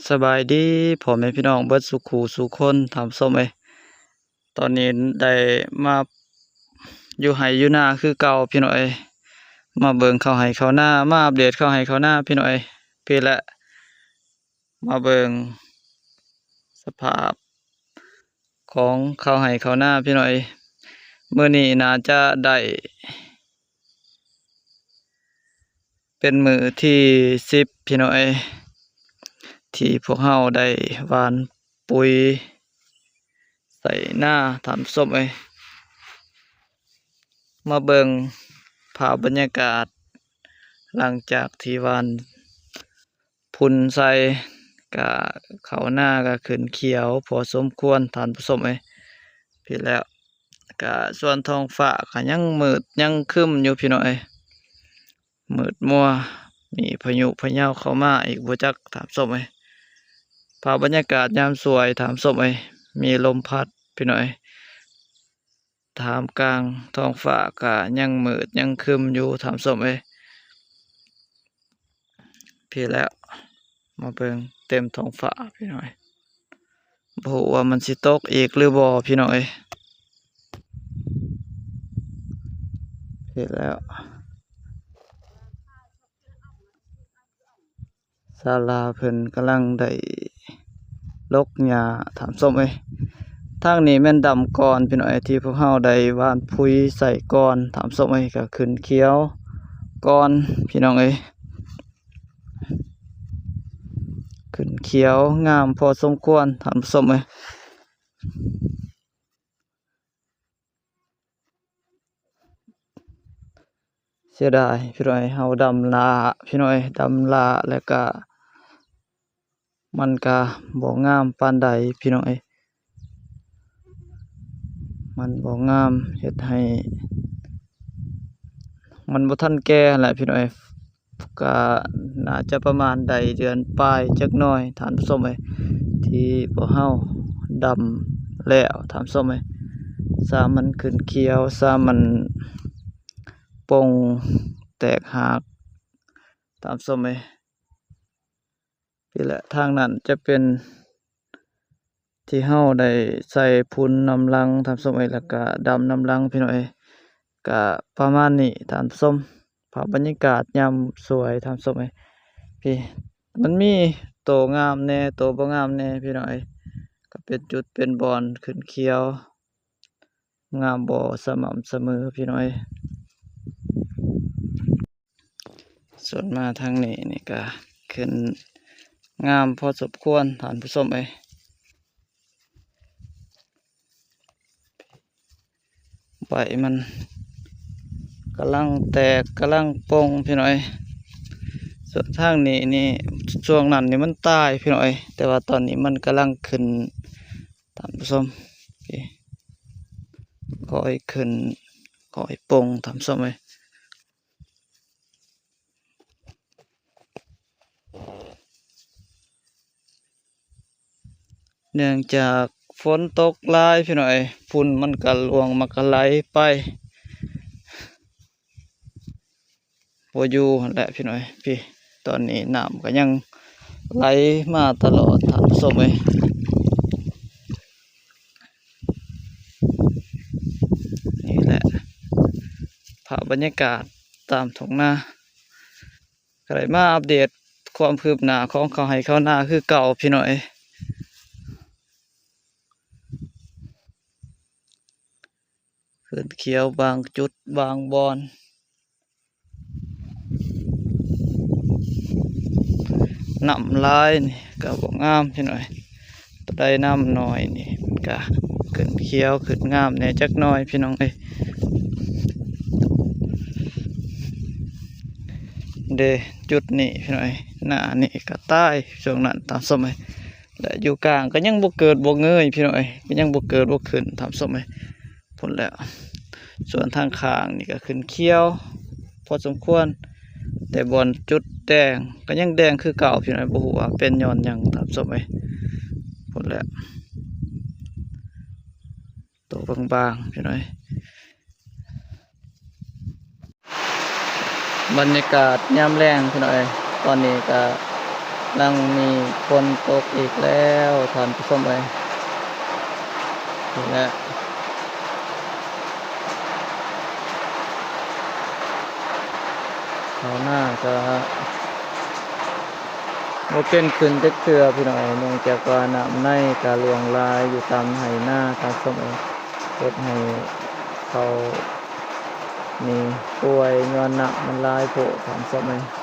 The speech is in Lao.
ສະບາຍດີພໍ່ແມ່ພີ່ນ້ອງເບິດສູ່ຄູ່ສູ່ຄົນທ່ານຜູ້ຊົມເອີຍ. ຕອນນີ້ໄດ້ມາຢູ່ໄຮ່ຢູ່ນາຄືເກົ່າພີ່ນ້ອງເອີຍ. ມາເບິ່ງເຂົ້າໄຮ່ເຂົ້ານາ, ມາອັບເດດເຂົ້າໄຮ່ເຂົ້ານາພີ່ນ້ອງເອີຍ. ພີ້ແຫຼະ ມາເບິ່ງສະພາບຂອງເຂົ້າໄຮ່ເຂົ້ານາພີ່ນ້ອງເອີຍ. ມື້ນີ້ໜ້າຈະໄດ້ ເປັນມື້ທີສິບພີ່ນ້ອງເອີຍ ທີ່ພວກເຮົາໄດ້ຫວ່ານປຸ໋ຍໃສ່ນາທ່ານຜູ້ຊົມເອີຍ. ມາເບິ່ງພາບບັນຍາກາດຫຼັງຈາກທີ່ຫວ່ານ ຝຸ່ນໃສ່ ກະເຂົ້ານາກະຂຶ້ນຂຽວພໍສົມຄວນທ່ານຜູ້ຊົມເອີຍ. ພີ້ແລ້ວ ກະສ່ວນທ້ອງຟ້າກະຍັງມືດຍັງຄຶ້ມຢູ່ພີ່ນ້ອງເອີຍ ມືດມົວ ມີພາຍຸພະເຍົາເຂົ້າມາອີກບໍ່ຈັກທ່ານຜູ້ຊົມເອີຍ. ພາບບັນຍາກາດຍາມສວຍທ່ານຜູ້ຊົມເອີຍ ມີລົມພັດພີ່ນ້ອງເອີຍ. ທ່າມກາງທ້ອງຟ້າກະຍັງມືດຍັງຄຶ້ມຢູ່ທ່ານຜູ້ຊົມເອີຍ. ພີ້ແລ້ວ ມາເບິ່ງເຕັມທ້ອງຟ້າພີ່ນ້ອງເອີຍ. ບໍ່ຮູ້ວ່າມັນຊິຕົກອີກຫຼືບໍ່ພີ່ນ້ອງເອີຍ. ພີ້ແລ້ວ ສາລາເພິ່ນກຳລັງໄດ້ຫຼົກຫຍ້າທ່ານຜູ້ຊົມເອີຍ. ທາງນີ້ແມ່ນດຳກ່ອນພີ່ນ້ອງເອີຍ ທີ່ພວກເຮົາໄດ້ຫວ່ານປຸ໋ຍໃສ່ກ່ອນທ່ານຜູ້ຊົມເອີຍ. ກະຂຶ້ນຂຽວກ່ອນພີ່ນ້ອງເອີຍ ຂຶ້ນຂຽວງາມພໍສົມຄວນທ່ານຜູ້ຊົມເອີຍ. ເສຍດາຍພີ່ນ້ອງເອີຍ ເຮົາດຳຫຼ້າພີ່ນ້ອງເອີຍ ດຳຫຼ້າ ແລ້ວກະມັນກະບໍ່ງາມປານໃດພີ່ນ້ອງເອີຍ. ມັນບໍ່ງາມ ເຮັດໃຫ້ມັນບໍ່ທັນແກ່ຫັ້ນແຫຼະພີ່ນ້ອງເອີຍ. ກະໜ້າຈະປະມານໄດ້ເດືອນປາຍຈັກໜ້ອຍທ່ານຜູ້ຊົມເອີຍ ທີ່ພວກເຮົາດຳແລ້ວທ່ານຜູ້ຊົມເອີຍ. ຊາມມັນຂຶ້ນຂຽວ ຊາມມັນປົ່ງແຕກຫາກທ່ານຜູ້ຊົມເອີຍ. ພີ້ແຫຼະ ທາງນັ້ນຈະເປັນ ທີ່ເຮົາໄດ້ໃສ່ຝຸ່ນນຳຫຼັງທ່ານຜູ້ຊົມເອີຍ ແລ້ວກະດຳນຳຫຼັງພີ່ນ້ອງເອີຍ. ກະປະມານນີ້ທ່ານຜູ້ຊົມ ພາບບັນຍາກາດຍາມສວຍທ່ານຜູ້ຊົມເອີຍ. ພີ້ ມັນມີໂຕງາມແດ່ ໂຕບໍ່ງາມແດ່ພີ່ນ້ອງເອີຍ. ກະເປັນຈຸດເປັນບ່ອນຂຶ້ນຂຽວ ງາມບໍ່ສະໝ່ຳສະເໝີພີ່ນ້ອງເອີຍ. ສ່ວນມາທາງນີ້ນີ້ກະຂຶ້ນງາມພໍສົມຄວນທ່ານຜູ້ຊົມເອີຍ. ໃບມັນກຳລັງແຕກກຳລັງປົ່ງພີ່ນ້ອງເອີຍ. ສ່ວນທາງນີ້ນີ້ ຊ່ວງນັ້ນນີ້ມັນຕາຍພີ່ນ້ອງເອີຍ ແຕ່ວ່າຕອນນີ້ມັນກຳລັງຂຶ້ນທ່ານຜູ້ຊົມ. ຄ່ອຍຂຶ້ນຄ່ອຍປົ່ງທ່ານຜູ້ຊົມເອີຍ. ເນື່ອງຈາກຝົນຕົກຫຼາຍພີ່ນ້ອງເອີຍ ຝຸ່ນມັນກະຫຼວງ ມັນກະໄຫຼໄປ ບໍ່ຢູ່ຫັ້ນແຫຼະພີ່ນ້ອງເອີຍ. ພີ້ ຕອນນີ້ນ້ຳກະຍັງໄຫຼມາຕະຫຼອດທ່ານຜູ້ຊົມເອີຍ. ນີ້ແຫຼະ ພາບບັນຍາກາດຕາມທົ່ງນາ ກະໄດ້ມາອັບເດດຄວາມຄືບໜ້າຂອງເຂົ້າໄຮ່ເຂົ້ານາຄືເກົ່າພີ່ນ້ອງເອີຍ. ຂຶ້ນຂຽວບາງຈຸດບາງບ່ອນ ນ້ຳຫຼາຍນີ້ກະບໍ່ງາມພີ່ນ້ອງເອີຍ. ໂຕໃດນ້ຳໜ້ອຍນີ້ມັນກະຂຶ້ນຂຽວຂຶ້ນງາມແດ່ຈັກໜ້ອຍພີ່ນ້ອງເອີຍ. ເດ້ ຈຸດນີ້ພີ່ນ້ອງເອີຍ ໜ້ານີ້ກະຕາຍຊ່ວງນັ້ນທ່ານຜູ້ຊົມເອີຍ. ແລະຢູ່ກາງກະຍັງບໍ່ເກີດບໍ່ເງີຍພີ່ນ້ອງເອີຍ ກະຍັງບໍ່ເກີດບໍ່ຂຶ້ນທ່ານຜູ້ຊົມເອີຍ. ພຸ້ນແຫຼະ ສ່ວນທາງຂ້າງນີ້ກະຂຶ້ນຂຽວພໍສົມຄວນ ແຕ່ບ່ອນຈຸດແດງກະຍັງແດງຄືເກົ່າພີ່ນ້ອງເອີຍ. ບໍ່ຮູ້ວ່າເປັນຍ້ອນຫຍັງທ່ານຜູ້ຊົມເອີຍ. ພຸ້ນແຫຼະ ໂຕບາງໆພີ່ນ້ອງເອີຍ. ບັນຍາກາດຍາມແລງພີ່ນ້ອງເອີຍ ຕອນນີ້ກະ ຫຼັງນີ້ຝົນຕົກອີກແລ້ວທ່ານຜູ້ຊົມເອີຍ. ນີ້ແຫຼະ ເຂົ້ານາກະບໍ່ເປັນຂຶ້ນຈັກເທື່ອພີ່ນ້ອງເອີຍ ເນື່ອງຈາກວ່ານ້ຳໃນກະຫຼວງຫຼາຍຢູ່ຕາມໄຮ່ນາທ່ານຜູ້ຊົມເອີຍ ເຮັດໃຫ້ເຂົ້ານີ້ປ່ວຍຍ້ອນນ້ຳມັນຫຼາຍໂພດທ່ານຜູ້ຊົມເອີຍ.